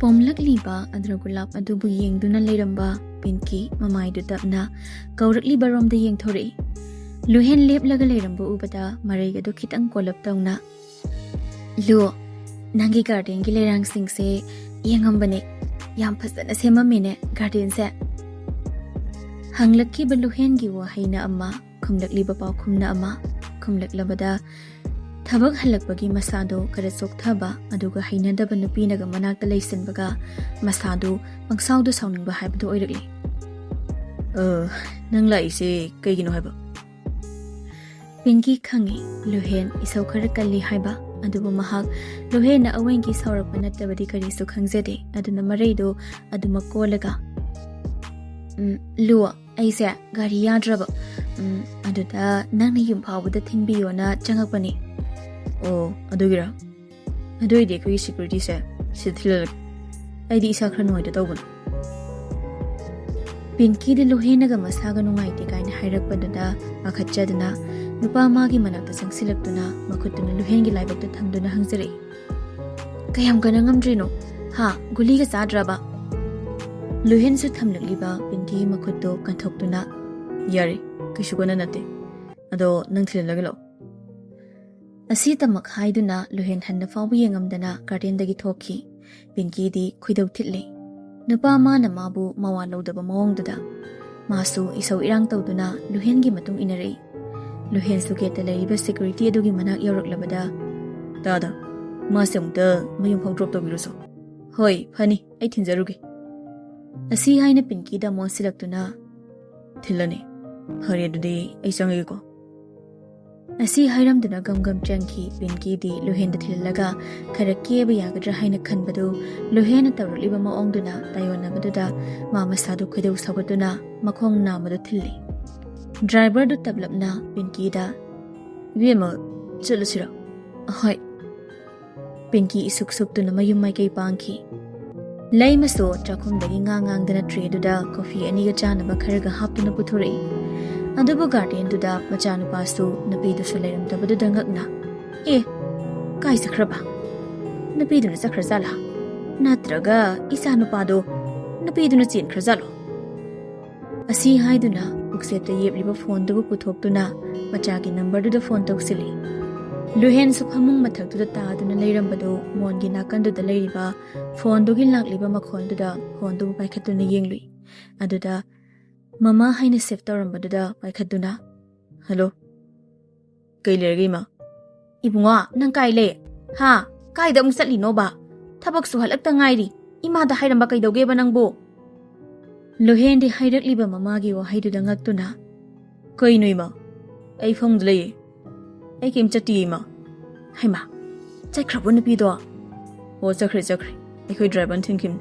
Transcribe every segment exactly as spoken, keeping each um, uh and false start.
ꯄꯣꯝꯂꯛꯂꯤꯕ ꯑꯗ꯭ꯔꯒꯨꯂꯥꯞ ꯑꯗꯨꯕꯨ ꯌꯦꯡꯗꯨꯅ ꯂꯩꯔꯝꯕ ꯄꯤꯟꯀꯤ ꯃꯃꯥꯏꯗꯨ ꯇꯞꯅ ꯀꯧꯔꯛꯂꯤꯕ ꯔꯣꯝꯗ ꯌꯦꯡꯊꯣꯔꯛꯏ꯫ ꯂꯨꯍꯦꯟ ꯂꯦꯞꯂꯒ ꯂꯩꯔꯝꯕ ꯎꯕꯗ ꯃꯔꯩ ꯑꯗꯨ ꯈꯤꯇꯪ ꯀꯣꯜꯂꯞ ꯇꯧꯅ, "ꯂꯨ, ꯅꯪꯒꯤ ꯒꯥꯔꯗꯦꯟꯒꯤ ꯂꯩꯔꯥꯡꯁꯤꯡꯁꯦ ꯌꯦꯡꯉꯝꯕꯅꯦ꯫ ꯌꯥꯝ ꯐꯖꯅ ꯁꯦꯝꯃꯝꯃꯦꯅꯦ ꯒꯥꯔꯗꯦꯟꯁꯦ꯫" ꯍꯪꯂꯛꯈꯤꯕ ꯂꯨꯍꯦꯟꯒꯤ ꯋꯥꯍꯩꯅ ꯑꯃ, ꯈꯨꯝꯂꯛꯂꯤꯕ ꯄꯥꯎꯈꯨꯝꯅ ꯑꯃ꯫ ꯈꯨꯝꯂꯛꯂꯕꯗ ꯊꯕꯛ ꯍꯜꯂꯛꯄꯒꯤ ꯃꯁꯥꯗꯣ ꯈꯔ ꯆꯣꯛꯊꯕ, ꯑꯗꯨꯒ ꯍꯩꯅꯗꯕ ꯅꯨꯄꯤꯅꯒ ꯃꯅꯥꯛꯇ ꯂꯩꯁꯤꯟꯕꯒ ꯃꯁꯥꯗꯨ ꯄꯪꯁꯥꯎꯗ ꯁꯥꯎꯅꯤꯡꯕ ꯍꯥꯏꯕꯗꯨ ꯑꯣꯏꯔꯛꯂꯤ꯫ "ꯑ, ꯅꯪ ꯂꯥꯛꯏꯁꯦ ꯀꯩꯒꯤꯅꯣ ꯍꯥꯏꯕ?" ꯄꯤꯟꯀꯤ ꯈꯪꯏ, ꯂꯨꯍꯦꯟ ꯏꯁꯧ ꯈꯔ ꯀꯜꯂꯤ ꯍꯥꯏꯕ, ꯑꯗꯨꯕꯨ ꯃꯍꯥꯛ ꯂꯨꯍꯦꯟꯅ ꯑꯋꯦꯟꯒꯤ ꯁꯥꯎꯔꯛꯄ ꯅꯠꯇꯕꯗꯤ ꯀꯔꯤꯁꯨ ꯈꯪꯖꯗꯦ꯫ ꯑꯗꯨꯅ ꯃꯔꯩꯗꯣ ꯑꯗꯨꯃꯛ ꯀꯣꯜꯂꯒ, "ꯎꯝ, ꯂꯨ, ꯑꯩꯁꯦ ꯒꯥꯔꯤ ꯌꯥꯗ꯭ꯔꯕ, ꯎꯝ, ꯑꯗꯨꯗ ꯅꯪꯅ ꯌꯨꯝ ꯐꯥꯎꯕꯗ ꯊꯤꯟꯕꯤꯌꯣꯅ ꯆꯪꯉꯛꯄꯅꯤ꯫" "ꯑꯣ, ꯑꯗꯨꯒꯤꯔꯥ? ꯑꯗꯨ ꯑꯣꯏꯗꯤ ꯑꯩꯈꯣꯏꯒꯤ ꯁꯦꯀ꯭ꯌꯨꯔꯤꯇꯤꯁꯦ ꯁꯤꯗ ꯊꯤꯜꯍꯜꯂꯒꯦ꯫ ꯑꯩꯗꯤ ꯏꯁꯥ ꯈꯔ ꯅꯨꯡꯉꯥꯏꯇ ꯇꯧꯕꯅꯤ꯫" ꯄꯤꯟꯀꯤꯗꯤ ꯂꯨꯍꯦꯟꯅꯒ ꯃꯁꯥꯒ ꯅꯨꯡꯉꯥꯏꯇꯦ ꯀꯥꯏꯅ ꯍꯥꯏꯔꯛꯄꯗꯨꯗ ꯄꯥꯈꯠꯆꯗꯨꯅ ꯅꯨꯄꯥ ꯑꯃꯒꯤ ꯃꯅꯥꯛꯇ ꯆꯪꯁꯤꯜꯂꯛꯇꯨꯅ ꯃꯈꯨꯠꯇꯨꯅ ꯂꯨꯍꯦꯟꯒꯤ ꯂꯥꯏꯕꯛꯇ ꯊꯝꯗꯨꯅ ꯍꯪꯖꯔꯛꯏ, "ꯀꯌꯥꯝ ꯀꯟꯅ ꯉꯝꯗ꯭ꯔꯤꯅꯣ? ꯍꯥ? ꯒꯨꯂꯤꯒ ꯆꯥꯗ꯭ꯔꯕ?" ꯂꯨꯍꯦꯟꯁꯨ ꯊꯝꯂꯛꯂꯤꯕ ꯄꯤꯟꯀꯤꯒꯤ ꯃꯈꯨꯠꯇꯨ ꯀꯟꯊꯣꯛꯇꯨꯅ, "ꯌꯥꯔꯦ, ꯀꯩꯁꯨ ꯀꯟꯅ ꯅꯠꯇꯦ꯫ ꯑꯗꯣ ꯅꯪ ꯊꯤꯜꯍꯜꯂꯒꯦ ꯂꯥꯛꯑꯣ꯫" ꯑꯁꯤꯇꯃꯛ ꯍꯥꯏꯗꯨꯅ ꯂꯨꯍꯦꯟ ꯍꯟꯅ ꯐꯥꯎꯕ ꯌꯦꯡꯉꯝꯗꯅ ꯒꯥꯔꯗꯦꯟꯗꯒꯤ ꯊꯣꯛꯈꯤ꯫ ꯄꯤꯟꯀꯤꯗꯤ ꯈꯣꯏꯗꯧ ꯊꯤꯠꯂꯤ꯫ ꯅꯨꯄꯥ ꯑꯃꯅ ꯃꯥꯕꯨ ꯃꯋꯥ ꯂꯧꯗꯕ ꯃꯑꯣꯡꯗꯨꯗ꯫ ꯃꯥꯁꯨ ꯏꯁꯧ ꯏꯔꯥꯡ ꯇꯧꯗꯨꯅ ꯂꯨꯍꯦꯟꯒꯤ ꯃꯇꯨꯡ ꯏꯟꯅꯔꯛꯏ꯫ ꯂꯨꯍꯦꯟꯁꯨ ꯒꯦꯠꯇ ꯂꯩꯔꯤꯕ ꯁꯦꯀ꯭ꯌꯨꯔꯤꯇꯤ ꯑꯗꯨꯒꯤ ꯃꯅꯥꯛ ꯌꯧꯔꯛꯂꯕꯗ, "ꯇꯥꯗ, ꯃꯥꯁꯦ ꯑꯃꯨꯛꯇ ꯃꯌꯨꯝ ꯐꯥꯎ ꯗ꯭ꯔꯣꯞ ꯇꯧꯕꯤꯔꯨꯁꯣ꯫" "ꯍꯣꯏ, ꯐꯅꯤ, ꯑꯩ ꯊꯤꯟꯖꯔꯨꯒꯦ꯫" ꯑꯁꯤ ꯍꯥꯏꯅ ꯄꯤꯟꯀꯤꯗ ꯃꯣꯟꯁꯤꯜꯂꯛꯇꯨꯅ, "ꯊꯤꯜꯂꯅꯤ꯫ ꯐꯔꯦ, ꯑꯗꯨꯗꯤ ꯑꯩ ꯆꯪꯉꯒꯦꯀꯣ꯫" ꯑꯁꯤ ꯍꯥꯏꯔꯝꯗꯨꯅ ꯒꯝ ꯒꯝ ꯆꯪꯈꯤ꯫ ꯄꯤꯟꯀꯤꯗꯤ ꯂꯨꯍꯦꯟꯗ ꯊꯤꯜꯂꯒ ꯈꯔ ꯀꯦꯕ ꯌꯥꯒꯗ꯭ꯔꯥ ꯍꯥꯏꯅ ꯈꯟꯕꯗꯨ ꯂꯨꯍꯦꯟꯅ ꯇꯧꯔꯛꯂꯤꯕ ꯃꯑꯣꯡꯗꯨꯅ ꯇꯥꯏꯌꯣꯟꯅꯕꯗꯨꯗ ꯃꯥ ꯃꯁꯥꯗꯨ ꯈꯣꯏꯗꯧ ꯁꯥꯎꯒꯠꯇꯨꯅ ꯃꯈꯣꯡ ꯅꯥꯝꯃꯗꯨ ꯊꯤꯜꯂꯤ꯫ ꯗ꯭ꯔꯥꯏꯚꯔꯗꯨ ꯇꯞꯂꯞꯅ ꯄꯤꯟꯀꯤꯗ, "ꯏꯕꯦꯝꯃ, ꯆꯠꯂꯁꯤꯔꯣ?" "ꯑꯍꯣꯏ꯫" ꯄꯤꯟꯀꯤ ꯏꯁꯨꯛ ꯁꯨꯛꯇꯨꯅ ꯃꯌꯨꯝ ꯃꯥꯏꯀꯩ ꯄꯥꯡꯈꯤ꯫ ꯂꯩꯃꯁꯨ ꯆꯥꯛꯈꯨꯝꯗꯒꯤ ꯉꯥ ꯉꯥꯡꯗꯅ ꯇ꯭ꯔꯦꯗꯨꯗ ꯀꯣꯐꯤ ꯑꯅꯤꯒ ꯆꯥꯅꯕ ꯈꯔꯒ ꯍꯥꯞꯇꯨꯅ ꯄꯨꯊꯣꯔꯛꯏ꯫ ꯑꯗꯨꯕꯨ ꯒꯥꯔꯗꯦꯟꯗꯨꯗ ꯃꯆꯥꯅꯨꯄꯥꯁꯨ ꯅꯨꯄꯤꯗꯨꯁꯨ ꯂꯩꯔꯝꯗꯕꯗꯨꯗ ꯉꯛꯅ, "ꯑꯦ, ꯀꯥꯏ ꯆꯠꯈ꯭ꯔꯕ? ꯅꯨꯄꯤꯗꯨꯅ ꯆꯠꯈ꯭ꯔꯖꯥꯠꯂꯥ? ꯅꯠꯇ꯭ꯔꯒ ꯏꯆꯥ ꯅꯨꯄꯥꯗꯣ ꯅꯨꯄꯤꯗꯨꯅ ꯆꯦꯟꯈ꯭ꯔꯖꯥꯠꯂꯣ? ꯑꯁꯤ ꯍꯥꯏꯗꯨꯅ ꯄꯨꯛꯆꯦꯞꯇ ꯌꯦꯞꯂꯤꯕ ꯐꯣꯟꯗꯨꯕꯨ ꯄꯨꯊꯣꯛꯇꯨꯅ ꯃꯆꯥꯒꯤ ꯅꯝꯕꯔꯗꯨꯗ ꯐꯣꯟ ꯇꯧꯁꯤꯜꯂꯤ꯫ ꯂꯨꯍꯦꯟꯁꯨ ꯐꯃꯨꯡ ꯃꯊꯛꯇꯨꯗ ꯇꯥꯗꯨꯅ ꯂꯩꯔꯝꯕꯗꯨ ꯃꯣꯟꯒꯤ ꯅꯥꯀꯟꯗꯨꯗ ꯂꯩꯔꯤꯕ ꯐꯣꯟꯗꯨꯒꯤ ꯂꯥꯛꯂꯤꯕ ꯃꯈꯣꯜꯗꯨꯗ ꯐꯣꯟꯗꯨꯕꯨ ꯄꯥꯏꯈꯠꯇꯨꯅ ꯌꯦꯡꯂꯨꯏ꯫ ꯑꯗꯨꯗ ꯃꯃꯥ ꯍꯥꯏꯅ ꯁꯦꯚ ꯇꯧꯔꯝꯕꯗꯨꯗ ꯄꯥꯏꯈꯠꯇꯨꯅ, "ꯍꯜꯂꯣ, ꯀꯩ ꯂꯩꯔꯒꯦ ꯏꯃꯥ?" "ꯏꯕꯨꯡꯉꯣ, ꯅꯪ ꯀꯥꯏ ꯂꯩ? ꯍꯥ? ꯀꯥꯏꯗ ꯑꯃꯨꯛ ꯆꯠꯂꯤꯅꯣꯕ? ꯊꯕꯛꯁꯨ ꯍꯜꯂꯛꯇ ꯉꯥꯏꯔꯤ꯫ ꯏꯃꯥꯗ ꯍꯥꯏꯔꯝꯕ ꯀꯩꯗꯧꯒꯦꯕ ꯅꯪꯕꯨ?" ꯂꯨꯍꯦꯟꯗꯤ ꯍꯥꯏꯔꯛꯂꯤꯕ ꯃꯃꯥꯒꯤ ꯋꯥꯍꯩꯗꯨꯗ ꯉꯛꯇꯨꯅ, "ꯀꯩꯅꯣ ꯏꯃꯥ? ꯑꯩ ꯐꯃꯨꯡꯗ ꯂꯩꯌꯦ꯫ ꯑꯩ ꯀꯩꯝ ꯆꯠꯇꯤꯌꯦ ꯏꯃꯥ꯫" "ꯍꯩꯃꯥ, ꯆꯠꯈ꯭ꯔꯕꯣ ꯅꯨꯄꯤꯗꯣ?" "ꯑꯣ, ꯆꯠꯈ꯭ꯔꯦ, ꯆꯠꯈ꯭ꯔꯦ꯫ ꯑꯩꯈꯣꯏ ꯗ꯭ꯔꯥꯏꯚꯔꯅ ꯊꯤꯟꯈꯤꯕꯅꯦ꯫"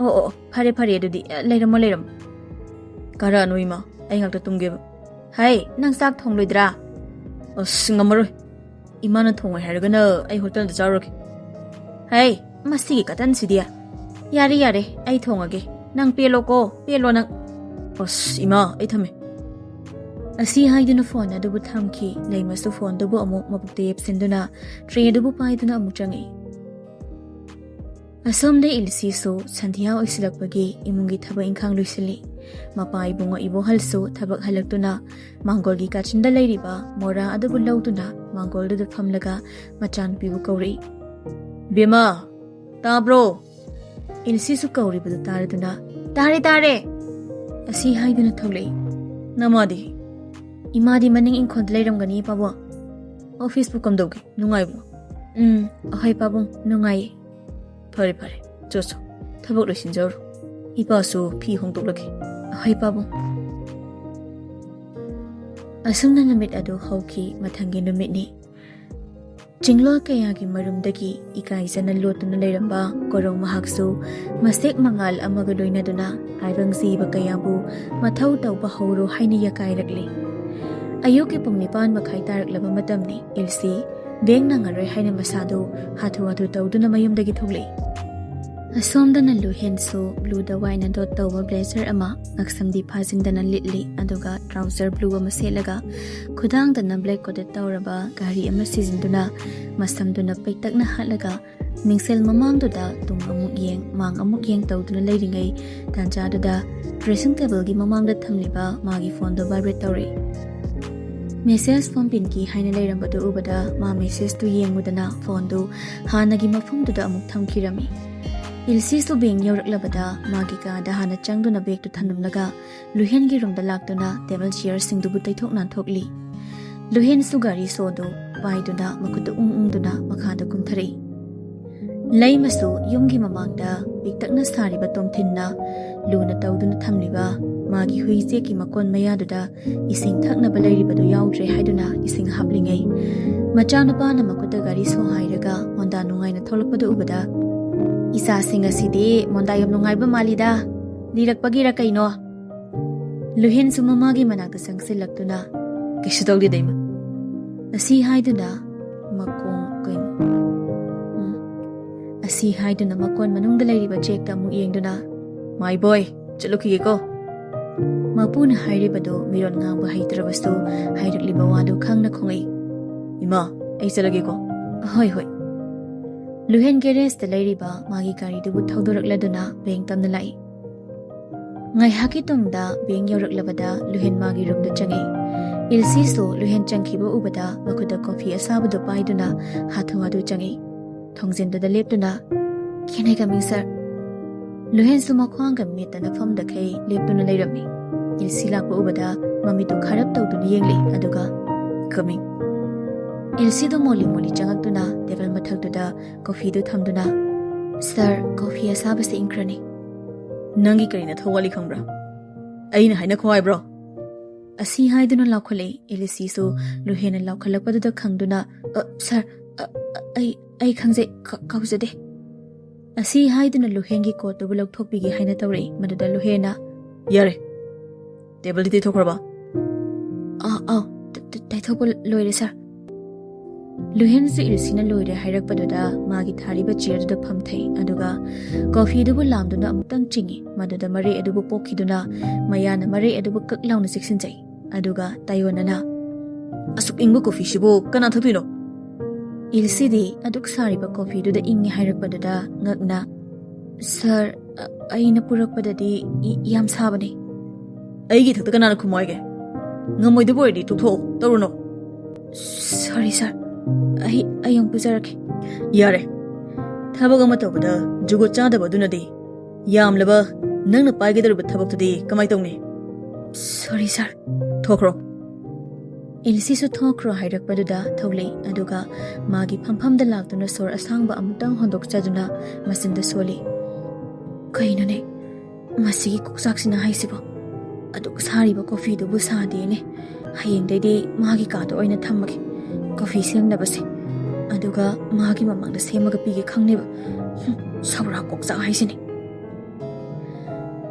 "ꯑꯣ, ꯑꯣ, ꯑꯣ, ꯐꯔꯦ, ꯐꯔꯦ ꯑꯗꯨꯗꯤ꯫ ꯑꯦ, ꯂꯩꯔꯝꯃꯣ, ꯂꯩꯔꯝꯃꯣ꯫" "ꯀꯥꯔꯛꯑꯅꯨ ꯏꯃꯥ, ꯑꯩ ꯉꯥꯛꯇ ꯇꯨꯝꯒꯦꯕ꯫" "ꯍꯩ, ꯅꯪ ꯆꯥꯛ ꯊꯣꯡꯂꯣꯏꯗ꯭ꯔꯥ?" "ꯑꯁ, ꯉꯝꯃꯔꯣꯏ꯫ ꯏꯃꯥꯅ ꯊꯣꯡꯉꯣꯏ ꯍꯥꯏꯔꯒꯅ ꯑꯩ ꯍꯣꯇꯦꯜꯗ ꯆꯥꯔꯨꯔꯒꯦ꯫" "ꯍꯩ, ꯃꯁꯤꯒꯤ ꯀꯇꯟꯁꯤꯗꯤ꯫ ꯌꯥꯔꯦ, ꯌꯥꯔꯦ, ꯑꯩ ꯊꯣꯡꯉꯒꯦ꯫ ꯅꯪ ꯄꯦꯜꯂꯣꯀꯣ, ꯄꯦꯜꯂꯣ ꯅꯪ꯫" "ꯑꯁ, ꯏꯃꯥ, ꯑꯩ ꯊꯝꯃꯦ꯫" ꯑꯁꯤ ꯍꯥꯏꯗꯨꯅ ꯐꯣꯟ ꯑꯗꯨꯕꯨ ꯊꯝꯈꯤ꯫ ꯂꯩꯃꯁꯨ ꯐꯣꯟꯗꯨꯕꯨ ꯑꯃꯨꯛ ꯃꯕꯨꯛꯇ ꯌꯦꯞꯁꯤꯟꯗꯨꯅ ꯇ꯭ꯔꯦ ꯑꯗꯨꯕꯨ ꯄꯥꯏꯗꯨꯅ ꯑꯃꯨꯛ ꯆꯪꯉꯛꯏ꯫ ꯑꯁꯣꯝꯗ ꯏꯜꯁꯤꯁꯨ ꯁꯟꯙ꯭ꯌꯥ ꯑꯣꯏꯁꯤꯜꯂꯛꯄꯒꯤ ꯏꯃꯨꯡꯒꯤ ꯊꯕꯛ ꯏꯪꯈꯥꯡ ꯂꯣꯏꯁꯤꯜꯂꯤ꯫ ꯃꯄꯥ ꯏꯕꯨꯡꯉꯣ ꯏꯕꯣꯍꯜꯁꯨ ꯊꯕꯛ ꯍꯜꯂꯛꯇꯨꯅ ꯃꯥꯡꯒꯣꯜꯒꯤ ꯀꯥꯆꯤꯟꯗ ꯂꯩꯔꯤꯕ ꯃꯣꯔꯥ ꯑꯗꯨꯕꯨ ꯂꯧꯗꯨꯅ ꯃꯥꯡꯒꯣꯜꯗꯨꯗ ꯐꯝꯂꯒ ꯃꯆꯥꯅꯨꯄꯤꯕꯨ ꯀꯧꯔꯛꯏ꯫ "ꯕꯦꯝꯃ, ꯇꯥꯕ꯭ꯔꯣ?" ꯏꯜꯁꯤꯁꯨ ꯀꯧꯔꯤꯕꯗꯨ ꯇꯥꯔꯗꯨꯅ, "ꯇꯥꯔꯦ, ꯇꯥꯔꯦ!" ꯑꯁꯤ ꯍꯥꯏꯗꯨꯅ ꯊꯣꯛꯂꯛꯏ꯫ "ꯅꯃꯥꯗꯤ?" "ꯏꯃꯥꯗꯤ ꯃꯅꯤꯡ ꯏꯪꯈꯣꯜꯗ ꯂꯩꯔꯝꯒꯅꯤ, ꯄꯥꯕꯨꯡ꯫ ꯑꯣꯐꯤꯁꯄꯨ ꯀꯝꯗꯧꯒꯦ? ꯅꯨꯡꯉꯥꯏꯕ꯭ꯔꯣ?" "ꯎꯝ, ꯑꯍꯣꯏ ꯄꯥꯕꯨꯡ, ꯅꯨꯡꯉꯥꯏꯌꯦ꯫" "ꯐꯔꯦ, ꯐꯔꯦ, ꯆꯣ, ꯆꯣ, ꯊꯕꯛ ꯂꯣꯏꯁꯤꯟꯖꯔꯨ꯫ ꯏꯄꯥꯁꯨ ꯐꯤ ꯍꯣꯡꯗꯣꯛꯂꯒꯦ꯫" "ꯑꯍꯣꯏ ꯄꯥꯕꯨꯡ꯫" ꯑꯁꯨꯝꯅ ꯅꯨꯃꯤꯠ ꯑꯗꯨ ꯍꯧꯈꯤ꯫ ꯃꯊꯪꯒꯤ ꯅꯨꯃꯤꯠꯅꯤ꯫ ꯆꯤꯡꯂꯣꯜ ꯀꯌꯥꯒꯤ ꯃꯔꯨꯝꯗꯒꯤ ꯏꯀꯥꯏꯖꯅ ꯂꯣꯠꯇꯨꯅ ꯂꯩꯔꯝꯕ ꯀꯣꯔꯧ ꯃꯍꯥꯛꯁꯨ ꯃꯁꯦꯛ ꯃꯉꯥꯜ ꯑꯃꯒ ꯂꯣꯏꯅꯗꯨꯅ ꯇꯥꯏꯕꯪ ꯖꯤꯕ ꯀꯌꯥꯕꯨ ꯃꯊꯧ ꯇꯧꯕ ꯍꯧꯔꯣ ꯍꯥꯏꯅ ꯌꯥꯀꯥꯏꯔꯛꯂꯤ꯫ ꯑꯌꯨꯛꯀꯤ ꯄꯨꯡ ꯅꯤꯄꯥꯟ ꯃꯈꯥꯏ ꯇꯥꯔꯛꯂꯕ ꯃꯇꯝꯅꯤ꯫ ꯏꯜꯁꯤ ꯕꯦꯡ ꯅꯪꯉꯔꯣꯏ ꯍꯥꯏꯅ ꯃꯁꯥꯗꯨ ꯍꯥꯊꯨ ꯍꯥꯊꯨ ꯇꯧꯗꯨꯅ ꯃꯌꯨꯝꯗꯒꯤ ꯊꯣꯛꯂꯛꯏ꯫ ꯑꯁꯣꯝꯗꯅ ꯂꯨꯍꯦꯟꯁꯨ ꯕ꯭ꯂꯨꯗ ꯋꯥꯏꯠꯅ ꯗꯣꯠ ꯇꯧꯕ ꯕ꯭ꯂꯦꯖꯔ ꯑꯃ ꯉꯛꯁꯝꯗꯤ ꯐꯥꯖꯤꯟꯗꯅ ꯂꯤꯠꯂꯤ, ꯑꯗꯨꯒ ꯇ꯭ꯔꯥꯎꯖꯔ ꯕ꯭ꯂꯨ ꯑꯃ ꯁꯦꯠꯂꯒ ꯈꯨꯗꯥꯡꯗꯅ ꯕ꯭ꯂꯦꯛ ꯀꯣꯇꯦꯠ ꯇꯧꯔꯕ ꯘꯔꯤ ꯑꯃ ꯁꯤꯖꯤꯟꯗꯨꯅ, ꯃꯁꯝꯗꯨꯅ ꯄꯩꯇꯛꯅ ꯍꯥꯠꯂꯒ ꯃꯤꯡꯁꯦꯜ ꯃꯃꯥꯡꯗꯨꯗ ꯇꯨꯡ ꯑꯃꯨꯛ ꯌꯦꯡ ꯃꯥꯡ ꯑꯃꯨꯛ ꯌꯦꯡ ꯇꯧꯗꯨꯅ ꯂꯩꯔꯤꯉꯩ ꯇꯥꯟꯖꯥꯗꯨꯗ ꯗ꯭ꯔꯦꯁꯤꯡ ꯇꯦꯕꯜꯒꯤ ꯃꯃꯥꯡꯗ ꯊꯝꯂꯤꯕ ꯃꯥꯒꯤ ꯐꯣꯟꯗꯨ ꯚꯥꯏꯕ꯭ꯔꯦꯠ ꯇꯧꯔꯛꯏ꯫ ꯃꯦꯁꯦꯖ ꯐꯣꯝ ꯄꯤꯟꯀꯤ ꯍꯥꯏꯅ ꯂꯩꯔꯝꯕꯗꯨ ꯎꯕꯗ ꯃꯥ ꯃꯦꯁꯦꯖꯇꯨ ꯌꯦꯡꯉꯨꯗꯅ ꯐꯣꯟꯗꯨ ꯍꯥꯟꯅꯒꯤ ꯃꯐꯝꯗꯨꯗ ꯑꯃꯨꯛ ꯊꯝꯈꯤꯔꯝꯃꯤ꯫ ꯏꯜꯁꯤꯁꯨ ꯕꯦꯡ ꯌꯧꯔꯛꯂꯕꯗ ꯃꯥꯒꯤ ꯀꯥꯗ ꯍꯥꯟꯅ ꯆꯪꯗꯨꯅ ꯕꯦꯒꯇꯨ ꯊꯝꯂꯝꯂꯒ ꯂꯨꯍꯦꯟꯒꯤ ꯔꯨꯝꯗ ꯂꯥꯛꯇꯨꯅ ꯇꯦꯕꯜ ꯆꯤꯌꯔꯁꯤꯡꯗꯨꯕꯨ ꯇꯩꯊꯣꯛ ꯅꯥꯟꯊꯣꯛꯂꯤ꯫ ꯂꯨꯍꯦꯟꯁꯨ ꯒꯥꯔꯤ ꯁꯣꯗꯨ ꯄꯥꯏꯗꯨꯅ ꯃꯈꯨꯠꯇ ꯎꯪ ꯎꯪꯗꯨꯅ ꯃꯈꯥꯗ ꯀꯨꯝꯊꯔꯛꯏ꯫ ꯂꯩꯃꯁꯨ ꯌꯨꯝꯒꯤ ꯃꯃꯥꯡꯗ ꯄꯤꯛꯇꯛꯅ ꯁꯥꯔꯤꯕ ꯇꯣꯝꯊꯤꯟꯅ ꯂꯨꯅ ꯇꯧꯗꯨꯅ ꯊꯝꯂꯤꯕ ꯃꯥꯒꯤ ꯍꯨꯏ ꯆꯦꯛꯀꯤ ꯃꯀꯣꯟ ꯃꯌꯥꯗꯨꯗ ꯏꯁꯤꯡ ꯊꯛꯅꯕ ꯂꯩꯔꯤꯕꯗꯨ ꯌꯥꯎꯗ꯭ꯔꯦ ꯍꯥꯏꯗꯨꯅ ꯏꯁꯤꯡ ꯍꯥꯞꯂꯤꯉꯩ, ꯃꯆꯥꯅꯨꯄꯥꯅ ꯃꯈꯨꯠꯇ ꯒꯥꯔꯤ ꯁꯣ ꯍꯥꯏꯔꯒ ꯍꯣꯟꯗꯥ ꯅꯨꯡꯉꯥꯏꯅ ꯊꯣꯛꯂꯛꯄꯗꯨ ꯎꯕꯗ, "ꯏꯆꯥꯁꯤꯡ ꯑꯁꯤꯗꯤ ꯃꯣꯟꯗꯥ ꯌꯥꯝ ꯅꯨꯡꯉꯥꯏꯕ ꯃꯥꯜꯂꯤꯗ, ꯂꯤꯔꯛꯄꯒꯤꯔ ꯀꯩꯅꯣ?" ꯂꯨꯍꯦꯟꯁꯨ ꯃꯃꯥꯒꯤ ꯃꯅꯥꯛꯇ ꯆꯪꯁꯤꯜꯂꯛꯇꯨꯅ, "ꯀꯩꯁꯨ ꯇꯧꯗꯦꯗ, ꯏꯃꯥ," ꯑꯁꯤ ꯍꯥꯏꯗꯨꯅ ꯃꯀꯣꯡ ꯀꯩꯅꯣ, ꯎꯝ, ꯑꯁꯤ ꯍꯥꯏꯗꯨꯅ ꯃꯀꯣꯟ ꯃꯅꯨꯡꯗ ꯂꯩꯔꯤꯕ ꯆꯦꯛꯇ ꯑꯃꯨꯛ ꯌꯦꯡꯗꯨꯅ, "My boy, ꯆꯠꯂꯨꯈꯤꯒꯦꯀꯣ?" ꯃꯄꯨꯅ ꯍꯥꯏꯔꯤꯕꯗꯨ ꯃꯤꯔꯣꯟ ꯉꯥꯡꯕ ꯍꯩꯇ꯭ꯔꯕꯁꯨ ꯍꯥꯏꯔꯛꯂꯤꯕ ꯋꯥꯗꯨ ꯈꯪꯅ ꯈꯣꯡꯉꯛꯏ꯫ "ꯏꯃꯥ, ꯑꯩ ꯆꯠꯂꯒꯦꯀꯣ?" "ꯍꯣꯏ, ꯍꯣꯏ꯫" ꯂꯨꯍꯦꯟ ꯒꯦꯔꯦꯖꯇ ꯂꯩꯔꯤꯕ ꯃꯥꯒꯤ ꯒꯥꯔꯤꯗꯨꯕꯨ ꯊꯧꯗꯣꯔꯛꯂꯗꯨꯅ ꯕꯦꯡ ꯇꯝꯅ ꯂꯥꯛꯏ꯫ ꯉꯥꯏꯍꯥꯛꯀꯤ ꯇꯨꯡꯗ ꯕꯦꯡ ꯌꯧꯔꯛꯂꯕꯗ ꯂꯨꯍꯦꯟ ꯃꯥꯒꯤ ꯔꯨꯝꯗ ꯆꯪꯉꯤ꯫ ꯏꯜꯁꯤꯁꯨ ꯂꯨꯍꯦꯟ ꯆꯪꯈꯤꯕ ꯎꯕꯗ ꯃꯈꯨꯠꯇ ꯀꯣꯐꯤ ꯑꯁꯥꯕꯗꯨ ꯄꯥꯏꯗꯨꯅ ꯍꯥꯊꯨ ꯍꯥꯊꯨ ꯆꯪꯉꯤ꯫ ꯊꯣꯡꯖꯤꯟꯗꯨꯗ ꯂꯦꯞꯇꯨꯅ, "Can I come in, sir?" ꯂꯨꯍꯦꯟꯁꯨ ꯃꯈ꯭ꯋꯥꯡꯒ ꯃꯤꯠꯇꯅ ꯐꯝꯗꯈꯩ ꯂꯦꯞꯇꯨꯅ ꯂꯩꯔꯝꯃꯤ꯫ ꯏꯜꯁꯤ ꯂꯥꯛꯄ ꯎꯕꯗ ꯃꯃꯤꯠꯇꯨ ꯈꯥꯔꯞ ꯇꯧꯗꯨꯅ ꯌꯦꯡꯂꯤ, ꯑꯗꯨꯒ, "Coming." ꯏꯜꯁꯤꯗꯨ ꯃꯣꯂꯤ ꯃꯣꯂꯤ ꯆꯪꯉꯛꯇꯨꯅ ꯇꯦꯕꯜ ꯃꯊꯛꯇꯨꯗ ꯀꯣꯐꯤꯗꯨ ꯊꯝꯗꯨꯅ, "Sir, ꯀꯣꯐꯤ ꯑꯁꯥꯕꯁꯤ ꯏꯪꯈ꯭ꯔꯅꯤ꯫" "ꯅꯪꯒꯤ ꯀꯔꯤ ꯅꯊꯧ ꯋꯥꯠꯂꯤ ꯈꯪꯕ꯭ꯔꯥ? ꯑꯩꯅ ꯍꯥꯏꯅꯈꯣ ꯍꯥꯏꯕ꯭ꯔꯣ?" ꯑꯁꯤ ꯍꯥꯏꯗꯨꯅ ꯂꯥꯎꯈꯠꯂꯛꯏ꯫ ꯏꯂꯤꯁꯤꯁꯨ ꯂꯨꯍꯦꯟꯅ ꯂꯥꯎꯈꯠꯂꯛꯄꯗꯨꯗ ꯈꯪꯗꯨꯅ, "ꯑ, sir, ꯑ, ꯑ, ꯑꯩ, ꯑꯩ ꯈꯪꯖꯩ, ꯀ-, ꯀꯥꯎꯖꯗꯦ꯫" ꯑꯁꯤ ꯍꯥꯏꯗꯨꯅ ꯂꯨꯍꯦꯟꯒꯤ ꯀꯣꯠꯇꯨꯕꯨ ꯂꯧꯊꯣꯛꯄꯤꯒꯦ ꯍꯥꯏꯅ ꯇꯧꯔꯛꯏ꯫ ꯃꯗꯨꯗ ꯂꯨꯍꯦꯟꯅ, "ꯌꯥꯔꯦ, ꯇꯦꯕꯜꯗꯤ ꯇꯩꯊꯣꯛꯈ꯭ꯔꯕ?" "ꯑꯥ, ꯑꯥ, ꯇ-, ꯇ-, ꯇꯩꯊꯣꯛꯄ ꯂꯣꯏꯔꯦ, sir꯫" ꯂꯨꯍꯦꯟꯁꯨ ꯏꯜꯁꯤꯅ ꯂꯣꯏꯔꯦ ꯍꯥꯏꯔꯛꯄꯗꯨꯗ ꯃꯥꯒꯤ ꯊꯥꯔꯤꯕ ꯆꯤꯌꯔꯗꯨꯗ ꯐꯝꯊꯩ, ꯑꯗꯨꯒ ꯀꯣꯐꯤꯗꯨꯕꯨ ꯂꯥꯝꯗꯨꯅ ꯑꯃꯨꯛꯇꯪ ꯆꯤꯡꯏ꯫ ꯃꯗꯨꯗ ꯃꯔꯦ ꯑꯗꯨꯕꯨ ꯄꯣꯛꯈꯤꯗꯨꯅ ꯃꯌꯥꯅ ꯃꯔꯦ ꯑꯗꯨꯕꯨ ꯀꯛ ꯂꯥꯎꯅ ꯆꯤꯛꯁꯤꯟꯖꯩ꯫ ꯑꯗꯨꯒ ꯇꯥꯏꯌꯣꯟꯅꯅ, "ꯑꯁꯨꯛ ꯏꯪꯕ ꯀꯣꯐꯤꯁꯤꯕꯨ ꯀꯅꯥ ꯊꯛꯇꯣꯏꯅꯣ?" ꯏꯜꯁꯤꯗꯤ ꯑꯗꯨꯛ ꯁꯥꯔꯤꯕ ꯀꯣꯐꯤꯗꯨꯗ ꯏꯪꯉꯤ ꯍꯥꯏꯔꯛꯄꯗꯨꯗ ꯉꯛꯅ, "ꯁꯥꯔ, ꯑ-, ꯑꯩꯅ ꯄꯨꯔꯛꯄꯗꯗꯤ ꯏ-, ꯌꯥꯝ ꯁꯥꯕꯅꯦ꯫" "ꯑꯩꯒꯤ ꯏꯊꯛꯇ ꯀꯅꯥꯅ ꯈꯨꯝꯃꯣ ꯍꯥꯏꯒꯦ? ꯉꯝꯃꯣꯏꯗꯕ ꯑꯣꯏꯔꯗꯤ ꯇꯣꯛꯊꯣꯛꯑꯣ, ꯇꯧꯔꯨꯅꯣ꯫" "ꯁꯣꯔꯤ ꯁꯥꯔ, ꯑꯩ, ꯑꯩ ꯑꯃꯨꯛ ꯄꯨꯖꯔꯛꯀꯦ꯫" "ꯌꯥꯔꯦ, ꯊꯕꯛ ꯑꯃ ꯇꯧꯕꯗ ꯖꯨꯒꯣꯠ ꯆꯥꯗꯕ ꯑꯗꯨꯅꯗꯤ ꯌꯥꯝꯂꯕ ꯅꯪꯅ ꯄꯥꯏꯒꯗꯧꯔꯤꯕ ꯊꯕꯛꯇꯨꯗꯤ ꯀꯃꯥꯏ ꯇꯧꯅꯤ?" "ꯁꯣꯔꯤ ꯁꯥꯔ꯫" "ꯊꯣꯛꯈ꯭ꯔꯣ꯫" ꯏꯜꯁꯤꯁꯨ "ꯊꯣꯛꯈ꯭ꯔꯣ" ꯍꯥꯏꯔꯛꯄꯗꯨꯗ ꯊꯣꯛꯂꯛꯏ, ꯑꯗꯨꯒ ꯃꯥꯒꯤ ꯐꯝꯐꯝꯗ ꯂꯥꯛꯇꯨꯅ ꯁꯣꯔ ꯑꯁꯥꯡꯕ ꯑꯃꯨꯛꯇꯪ ꯍꯣꯟꯗꯣꯛꯆꯗꯨꯅ ꯃꯆꯤꯟꯗ ꯁꯣꯜꯂꯤ꯫ "ꯀꯩꯅꯣꯅꯦ ꯃꯁꯤꯒꯤ ꯀꯣꯛꯆꯥꯛꯁꯤꯅ ꯍꯥꯏꯁꯤꯕꯣ? ꯑꯗꯨꯛ ꯁꯥꯔꯤꯕ ꯀꯣꯐꯤꯗꯨꯕꯨ ꯁꯥꯗꯦꯅꯦ꯫ ꯍꯌꯦꯡꯗꯩꯗꯤ ꯃꯥꯒꯤ ꯀꯥꯗ ꯑꯣꯏꯅ ꯊꯝꯃꯒꯦ꯫ ꯀꯣꯐꯤ ꯁꯦꯝꯅꯕꯁꯦ꯫ ꯑꯗꯨꯒ ꯃꯥꯒꯤ ꯃꯃꯥꯡꯗ ꯁꯦꯝꯃꯒ ꯄꯤꯒꯦ ꯈꯪꯅꯦꯕ꯫ ꯍꯨꯝ, ꯁꯧꯔꯥ ꯀꯣꯛꯆꯥꯛ ꯍꯥꯏꯁꯤꯅꯤ꯫"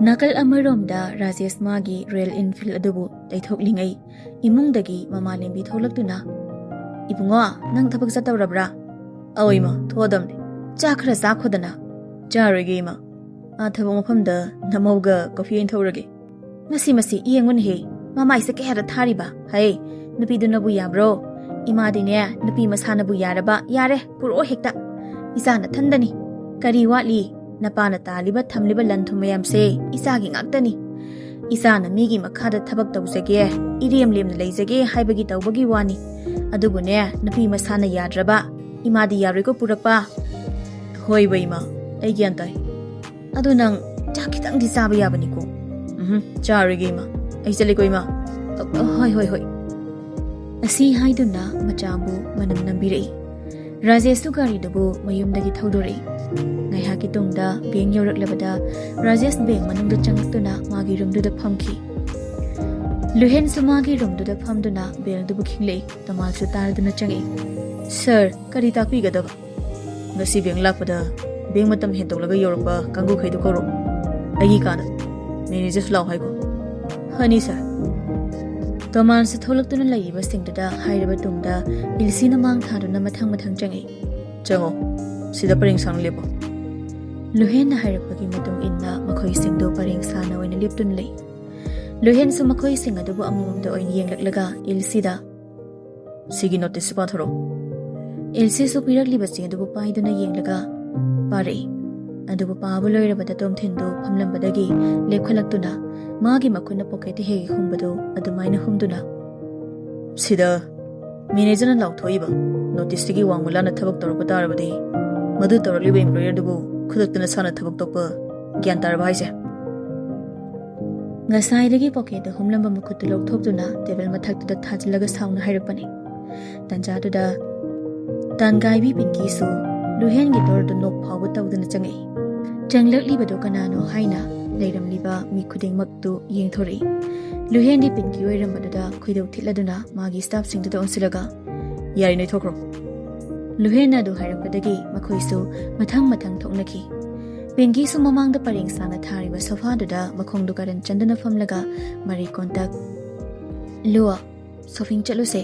ꯅꯥꯀꯜ ꯑꯃꯔꯣꯝꯗ ꯔꯥꯖꯦꯁ ꯃꯥꯒꯤ ꯔꯣꯌꯦꯜ ꯏꯟꯐꯤꯜ ꯑꯗꯨꯕꯨ ꯇꯩꯊꯣꯛꯂꯤꯉꯩ ꯏꯃꯨꯡꯗꯒꯤ ꯃꯃꯥꯂꯦꯝꯕꯤ ꯊꯣꯛꯂꯛꯇꯨꯅ, "ꯏꯕꯨꯡꯉꯣ, ꯅꯪ ꯊꯕꯛ ꯆꯠꯇꯧꯔꯕ꯭ꯔꯥ?" "ꯑꯧ ꯏꯃꯥ, ꯊꯣꯛꯑꯗꯝꯅꯦ꯫ ꯆꯥꯛ ꯈꯔ ꯆꯥꯈꯣꯗꯅ꯫" "ꯆꯥꯔꯣꯏꯒꯦ ꯏꯃꯥ꯫ ꯑꯥ ꯊꯕꯛ ꯃꯐꯝꯗ ꯅꯃꯧꯒ ꯀꯣꯐꯤ ꯑꯣꯏꯅ ꯊꯛꯎꯔꯒꯦ꯫" "ꯃꯁꯤ, ꯃꯁꯤ, ꯌꯦꯡꯉꯨꯅꯦꯍꯦ, ꯃꯃꯥꯏꯁꯦ ꯀꯌꯥꯗ ꯊꯥꯔꯤꯕ? ꯍꯩ, ꯅꯨꯄꯤꯗꯨꯅꯕꯨ ꯌꯥꯕ꯭ꯔꯣ? ꯏꯃꯥꯗꯤꯅꯦ, ꯅꯨꯄꯤ ꯃꯁꯥꯅꯕꯨ ꯌꯥꯔꯕ ꯌꯥꯔꯦ, ꯄꯨꯔꯛꯑꯣ ꯍꯦꯛꯇ꯫ ꯏꯆꯥ ꯅꯊꯟꯗꯅꯤ꯫ ꯀꯔꯤ ꯋꯥꯠꯂꯤ? ꯅꯄꯥꯅ ꯇꯥꯜꯂꯤꯕ ꯊꯝꯂꯤꯕ ꯂꯟ ꯊꯨꯝ ꯃꯌꯥꯝꯁꯦ ꯏꯆꯥꯒꯤ ꯉꯥꯛꯇꯅꯤ꯫ ꯏꯆꯥꯅ ꯃꯤꯒꯤ ꯃꯈꯥꯗ ꯊꯕꯛ ꯇꯧꯖꯒꯦ, ꯏꯔꯦꯝ ꯂꯦꯝꯅ ꯂꯩꯖꯒꯦ ꯍꯥꯏꯕꯒꯤ ꯇꯧꯕꯒꯤ ꯋꯥꯅꯤ꯫ ꯑꯗꯨꯕꯨꯅꯦ, ꯅꯨꯄꯤ ꯃꯁꯥꯅ ꯌꯥꯗ꯭ꯔꯕ, ꯏꯃꯥꯗꯤ ꯌꯥꯔꯣꯏꯀꯣ ꯄꯨꯔꯛꯄ꯫" "ꯍꯣꯏꯕ ꯏꯃꯥ, ꯑꯩ ꯒ꯭ꯌꯥꯟ ꯇꯥꯏ꯫ ꯑꯗꯣ ꯅꯪ ꯆꯥꯛ ꯈꯤꯇꯪꯗꯤ ꯆꯥꯕ ꯌꯥꯕꯅꯤꯀꯣ꯫" "ꯎꯝꯍꯨꯝ, ꯆꯥꯔꯣꯏꯒꯦ ꯏꯃꯥ꯫ ꯑꯩ ꯆꯠꯂꯦꯀꯣ ꯏꯃꯥ꯫" "ꯑ, ꯑ, ꯍꯣꯏ, ꯍꯣꯏ, ꯍꯣꯏ꯫" ꯑꯁꯤ ꯍꯥꯏꯗꯨꯅ ꯃꯆꯥꯕꯨ ꯃꯅꯝ ꯅꯝꯕꯤꯔꯛꯏ꯫ ꯔꯥꯖꯦꯁꯁꯨ ꯒꯥꯔꯤꯗꯨꯕꯨ ꯃꯌꯨꯝꯗꯒꯤ ꯊꯧꯗꯣꯔꯛꯏ꯫ ꯉꯥꯏꯍꯥꯛꯀꯤ ꯇꯨꯡꯗ ꯕꯦꯡ ꯌꯧꯔꯛꯂꯕꯗ ꯔꯥꯖꯦꯁ ꯕꯦꯡ ꯃꯅꯨꯡꯗ ꯆꯪꯂꯛꯇꯨꯅ ꯃꯥꯒꯤ ꯔꯨꯝꯗꯨꯗ ꯐꯝꯈꯤ꯫ ꯂꯨꯍꯦꯟꯁꯨ ꯃꯥꯒꯤ ꯔꯨꯝꯗꯨꯗ ꯐꯝꯗꯨꯅ ꯕꯦꯜꯗꯨꯕꯨ ꯈꯤꯡꯂꯛꯏ꯫ ꯇꯃꯥꯜꯁꯨ ꯇꯥꯔꯗꯨꯅ ꯆꯪꯉꯛꯏ꯫ "ꯁꯥꯔ, ꯀꯔꯤ ꯇꯥꯛꯄꯤꯒꯗꯕ?" "ꯉꯁꯤ ꯕꯦꯡ ꯂꯥꯛꯄꯗ ꯕꯦꯡ ꯃꯇꯝ ꯍꯦꯟꯗꯣꯛꯂꯒ ꯌꯧꯔꯛꯄ ꯀꯥꯡꯕꯨꯈꯩꯗꯨ ꯀꯧꯔꯣ꯫ ꯑꯩꯒꯤ ꯀꯥꯗ ꯃꯦꯅꯦꯖꯔꯁꯨ ꯂꯥꯛꯑꯣ ꯍꯥꯏꯈꯣ꯫" "ꯐꯅꯤ ꯁꯥꯔ꯫" ꯇꯣꯃꯥꯟꯁ ꯊꯣꯛꯂꯛꯇꯨꯅ ꯂꯩꯔꯤꯕꯁꯤꯡꯗꯨꯗ ꯍꯥꯏꯔꯕ ꯇꯨꯡꯗ, ꯏꯜꯁꯤꯅ ꯃꯥꯡ ꯊꯥꯗꯨꯅ ꯃꯊꯪ ꯃꯊꯪ ꯆꯪꯉꯛꯏ꯫ "ꯆꯪꯉꯣ, ꯁꯤꯗ ꯄꯔꯦꯡ ꯁꯥꯡꯅ ꯂꯦꯞꯄꯣ꯫" ꯂꯨꯍꯦꯟꯅ ꯍꯥꯏꯔꯛꯄꯒꯤ ꯃꯇꯨꯡ ꯏꯟꯅ ꯃꯈꯣꯏꯁꯤꯡꯗꯨ ꯄꯔꯦꯡ ꯁꯥꯡꯅ ꯑꯣꯏꯅ ꯂꯦꯞꯇꯨꯅ ꯂꯩ꯫ ꯂꯨꯍꯦꯟꯁꯨ ꯃꯈꯣꯏꯁꯤꯡ ꯑꯗꯨꯕꯨ ꯑꯃꯃꯝꯗ ꯑꯣꯏꯅ ꯌꯦꯡꯂꯛꯂꯒ ꯏꯜꯁꯤꯗ, "ꯁꯤꯒꯤ ꯅꯣꯇꯤꯁꯁꯤ ꯄꯥꯊꯣꯔꯛꯎ꯫" ꯏꯜꯁꯤꯁꯨ ꯄꯤꯔꯛꯂꯤꯕ ꯆꯦ ꯑꯗꯨꯕꯨ ꯄꯥꯏꯗꯨꯅ ꯌꯦꯡꯂꯒ ꯄꯥꯔꯛꯏ꯫ ꯑꯗꯨꯕꯨ ꯄꯥꯕ ꯂꯣꯏꯔꯕꯗ ꯇꯣꯝꯊꯤꯟꯗꯨ ꯐꯝꯂꯝꯕꯗꯒꯤ ꯂꯦꯞꯈꯠꯂꯛꯇꯨꯅ ꯃꯥꯒꯤ ꯃꯈꯨꯠꯅ ꯄꯣꯀꯦꯠꯇ ꯍꯦꯛ ꯍꯨꯝꯕꯗꯨ ꯑꯗꯨꯃꯥꯏꯅ ꯍꯨꯝꯗꯨꯅ, "ꯁꯤꯗ ꯃꯦꯅꯦꯖꯔꯅ ꯂꯥꯎꯊꯣꯛꯏꯕ ꯅꯣꯇꯤꯁꯇꯒꯤ ꯋꯥꯡꯃ ꯂꯥꯟꯅ ꯊꯕꯛ ꯇꯧꯔꯛꯄ ꯇꯥꯔꯕꯗꯤ, ꯃꯗꯨ ꯇꯧꯔꯛꯂꯤꯕ employerꯗꯨꯕꯨ ꯈꯨꯗꯛꯇ ꯅꯁꯥꯅ ꯊꯕꯛ ꯇꯣꯛꯄ ꯒ꯭ꯌꯥꯟ ꯇꯥꯔꯕ ꯍꯥꯏꯁꯦ?" ꯉꯁꯥꯏꯗꯒꯤ ꯄꯣꯀꯦꯠꯇ ꯍꯨꯝꯂꯝꯕ ꯃꯈꯨꯠꯇꯨ ꯂꯧꯊꯣꯛꯇꯨꯅ ꯇꯦꯕꯜ ꯃꯊꯛꯇꯨꯗ ꯊꯥꯖꯤꯜꯂꯒ ꯁꯥꯎꯅ ꯍꯥꯏꯔꯛꯄꯅꯤ꯫ ꯇꯟꯖꯥꯗꯨꯗ ꯇꯥꯟꯒꯥꯏꯕꯤ ꯄꯤꯡꯀꯤꯁꯨ ꯂꯨꯍꯦꯟꯒꯤ ꯗꯣꯔꯗꯨ ꯅꯣꯛ ꯐꯥꯎꯕ ꯇꯧꯗꯨꯅ ꯆꯪꯉꯛꯏ꯫ ꯆꯪꯂꯛꯂꯤꯕꯗꯨ ꯀꯅꯥꯅꯣ ꯍꯥꯏꯅ ꯂꯩꯔꯝꯂꯤꯕ ꯃꯤ ꯈꯨꯗꯤꯡꯃꯛꯇꯨ ꯌꯦꯡꯊꯣꯔꯛꯏ꯫ ꯂꯨꯍꯦꯟꯗꯤ ꯄꯤꯡꯀꯤ ꯑꯣꯏꯔꯝꯕꯗꯨꯗ ꯈꯣꯏꯗꯧ ꯊꯤꯠꯂꯗꯨꯅ ꯃꯥꯒꯤ staffꯁꯤꯡꯗꯨꯗ ꯑꯣꯟꯁꯤꯜꯂꯒ, "ꯌꯥꯔꯦ, ꯅꯣꯏ ꯊꯣꯛꯈ꯭ꯔꯣ꯫" ꯂꯨꯍꯦꯟꯅ ꯑꯗꯨ ꯍꯥꯏꯔꯛꯄꯗꯒꯤ ꯃꯈꯣꯏꯁꯨ ꯃꯊꯪ ꯃꯊꯪ ꯊꯣꯛꯅꯈꯤ꯫ ꯄꯤꯡꯀꯤꯁꯨ ꯃꯃꯥꯡꯗ ꯄꯔꯦꯡ ꯁꯥꯡꯅ ꯊꯥꯔꯤꯕ ꯁꯣꯐꯥꯗꯨꯗ ꯃꯈꯣꯡꯗꯨ ꯀꯥꯔꯟ ꯆꯟꯗꯨꯅ ꯐꯝꯂꯒ ꯃꯔꯩ ꯀꯣꯟꯇꯛ, "ꯂꯨꯑ, shopping ꯆꯠꯂꯨꯁꯦ꯫"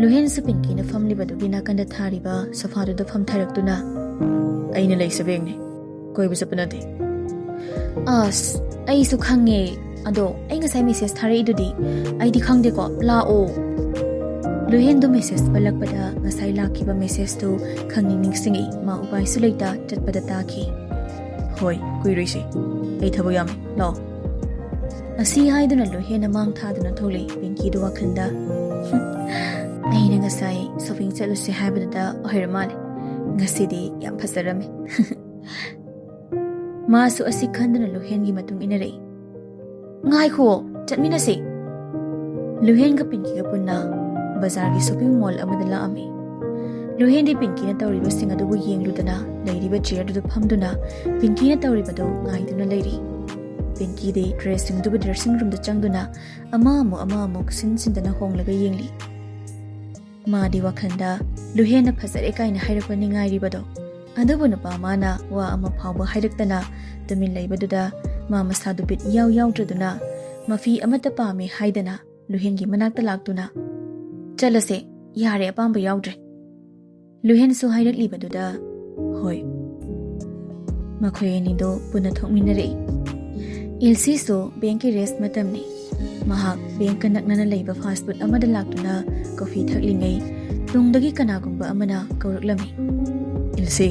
ꯂꯨꯍꯦꯟꯁꯨ ꯄꯤꯡꯀꯤꯅ ꯐꯝꯂꯤꯕꯗꯨꯒꯤ ꯅꯥꯀꯟꯗ ꯊꯥꯔꯤꯕ ꯁꯣꯐꯥꯗꯨꯗ ꯐꯝꯊꯔꯛꯇꯨꯅ, "ꯑꯩꯅ ꯂꯩꯁꯦ ꯕꯦꯡꯅꯦ, ꯀꯣꯏꯕ ꯆꯠꯄ ꯅꯠꯇꯦ꯫" "ꯑꯁ, ꯑꯩꯁꯨ ꯈꯪꯉꯦ꯫ ꯑꯗꯣ ꯑꯩ ꯉꯁꯥꯏ message ꯊꯥꯔꯛꯏꯗꯨꯗꯤ, ꯑꯩꯗꯤ ꯈꯪꯗꯦꯀꯣ, ꯂꯥꯛꯑꯣ꯫" ꯂꯨꯍꯦꯟꯗꯨ message ꯄꯜꯂꯛꯄꯗ ꯉꯁꯥꯏ ꯂꯥꯛꯈꯤꯕ messageꯇꯨ ꯈꯪꯅꯤꯡ ꯅꯤꯡꯁꯤꯡꯉꯤ꯫ ꯃꯥ ꯎꯄꯥꯏꯁꯨ ꯂꯩꯇ ꯆꯠꯄꯗ ꯇꯥꯈꯤ꯫ "ꯍꯣꯏ, ꯀꯨꯏꯔꯣꯏꯁꯦ, ꯑꯩ ꯊꯕꯛ ꯌꯥꯝꯃꯤ, ꯂꯥꯛꯑꯣ꯫" ꯑꯁꯤ ꯍꯥꯏꯗꯨꯅ ꯂꯨꯍꯦꯟꯅ ꯃꯥꯡ ꯊꯥꯗꯨꯅ ꯊꯣꯛꯂꯛꯏ꯫ ꯄꯤꯡꯀꯤꯗꯨ ꯋꯥꯈꯜꯗ, "ꯍꯨꯝ, ꯑꯩꯅ ꯉꯁꯥꯏ shopping ꯆꯠꯂꯨꯁꯦ ꯍꯥꯏꯕꯗꯨꯗ ꯑꯣꯏꯔ ꯃꯥꯜꯂꯦ꯫ ꯉꯁꯤꯗꯤ ꯌꯥꯝ ꯐꯖꯔꯝꯃꯤ꯫" ꯃꯥꯁꯨ ꯑꯁꯤ ꯈꯟꯗꯨꯅ ꯂꯨꯍꯦꯟꯒꯤ ꯃꯇꯨꯡ ꯏꯟꯅꯔꯛꯏ꯫ "ꯉꯥꯏꯈꯨꯑꯣ, ꯆꯠꯃꯤꯟꯅꯁꯤ꯫" ꯂꯨꯍꯦꯟꯒ ꯄꯤꯡꯀꯤꯒ ꯄꯨꯟꯅ ꯕꯖꯥꯔꯒꯤ shopping mall ꯑꯃꯗ ꯂꯥꯛꯑꯝꯃꯤ꯫ ꯂꯨꯍꯦꯟꯗꯤ ꯄꯤꯡꯀꯤꯅ ꯇꯧꯔꯤꯕꯁꯤꯡ ꯑꯗꯨꯕꯨ ꯌꯦꯡꯂꯨꯗꯅ ꯂꯩꯔꯤꯕ chairꯗꯨꯗ ꯐꯝꯗꯨꯅ ꯄꯤꯡꯀꯤꯅ ꯇꯧꯔꯤꯕꯗꯨ ꯉꯥꯏꯗꯨꯅ ꯂꯩꯔꯤ꯫ ꯄꯤꯡꯀꯤꯗꯤ dressꯁꯤꯡꯗꯨꯕꯨ dressing roomꯗ ꯆꯪꯗꯨꯅ ꯑꯃ ꯑꯃꯨꯛ ꯑꯃ ꯑꯃꯨꯛ ꯁꯤꯟ ꯁꯤꯟꯗꯅ ꯍꯣꯡꯂꯒ ꯌꯦꯡꯂꯤ꯫ ꯃꯥꯗꯤ ꯋꯥꯈꯜꯗ ꯂꯨꯍꯦꯟꯅ ꯐꯖꯔꯦ ꯀꯥꯏꯅ ꯍꯥꯏꯔꯛꯄꯅꯤ ꯉꯥꯏꯔꯤꯕꯗꯣ꯫ ꯑꯗꯨꯕꯨ ꯅꯨꯄꯥ ꯃꯥꯅ ꯋꯥ ꯑꯃ ꯐꯥꯎꯕ ꯍꯥꯏꯔꯛꯇꯅ ꯇꯨꯃꯤꯟ ꯂꯩꯕꯗꯨꯗ ꯃꯥ ꯃꯁꯥꯗꯨ ꯕꯤꯠ ꯏꯌꯥꯎ ꯌꯥꯎꯗ꯭ꯔꯗꯨꯅ ꯃꯐꯤ ꯑꯃꯠꯇ ꯄꯥꯝꯃꯤ ꯍꯥꯏꯗꯅ ꯂꯨꯍꯦꯟꯒꯤ ꯃꯅꯥꯛꯇ ꯂꯥꯛꯇꯨꯅ, "ꯆꯠꯂꯁꯦ, ꯌꯥꯔꯦ, ꯑꯄꯥꯝꯕ ꯌꯥꯎꯗ꯭ꯔꯦ"꯫ ꯂꯨꯍꯦꯟꯁꯨ ꯍꯥꯏꯔꯛꯂꯤꯕꯗꯨꯗ, "ꯍꯣꯏ"꯫ ꯃꯈꯣꯏ ꯑꯅꯤꯗꯣ ꯄꯨꯟꯅ ꯊꯣꯛꯃꯤꯟꯅꯔꯛꯏ꯫ ꯏꯜꯁꯤꯁꯨ ꯕꯦꯡꯀꯤ ꯔꯦꯁ ꯃꯇꯝꯅꯤ꯫ ꯃꯍꯥꯛ ꯕꯦꯡꯀ ꯅꯛꯅꯅ ꯂꯩꯕ ꯐꯥꯁ ꯐꯨꯗ ꯑꯃꯗ ꯂꯥꯛꯇꯨꯅ ꯀꯣꯐꯤ ꯊꯛꯂꯤꯉꯩ, ꯇꯨꯡꯗꯒꯤ ꯀꯅꯥꯒꯨꯝꯕ ꯑꯃꯅ ꯀꯧꯔꯛꯂꯝꯃꯤ꯫ "ꯏꯜꯁꯤ,